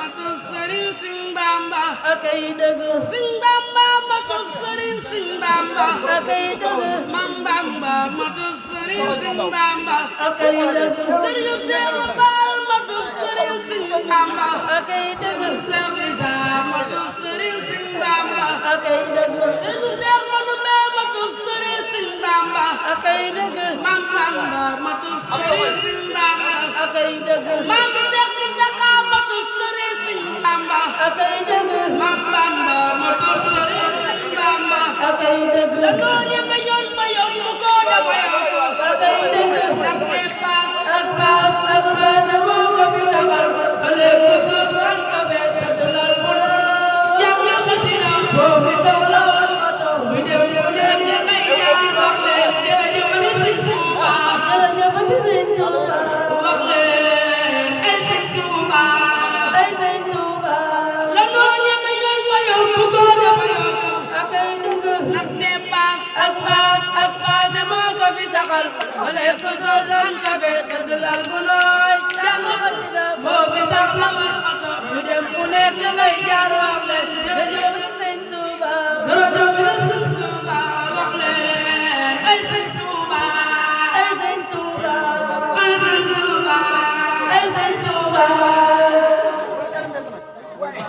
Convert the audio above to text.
matub Sëriñ Sëñ Bamba akay dëgg Sëñ Bamba matub Sëriñ Sëñ Bamba akay dëgg Mam Bamba matub Sëriñ Sëñ Bamba akay dëgg Sëriñ Seex Faal matub Sëriñ Sëñ Bamba akay dëgg Seex Isa matub Sëriñ Sëñ Bamba akay dëgg Sëriñ Seex Manumbe matub Sëriñ Sëñ Bamba akay dëgg Mam Bamba matub Sëriñ Sëñ Bamba akay dëgg Mam Seex Muntaka matub Sëriñ Sëñ Bamba akay dëgg Mam Bamba matub Sëriñ Sëñ Bamba akay dëgg la noonu ba ñoon ba yomb ko dafa yomb akay dëgg ndax dépasse ak paas moo ko fi saxal ëllëg ko sos an ko bee tëdd lal bu jàng xasida boo fi soxla woon mu dem mu nekk ngay jaar wax leen jërëjëf di Sëñ Tuuba jërëjëf di Sëñ Tuuba wax leen ay Sëñ Tuuba ay Sëñ Tuuba la noonu ba ñoon ba yomb ko dafa yomb akay dëgg ndax dépasse ak paas moo ko fi saxal ëllëg ko sos an ko bee tëdd lal bu nooy jàng xasida boo fi sax la war oto mu dem fu nekk ngay jaar wax leen jërëjëf di Sëñ Tuuba jërëjëf di Sëñ Tuuba wax leen ay Sëñ Tuuba ay Sëñ Tuuba ay Sëñ Tuuba ay Sëñ Tuuba Waaye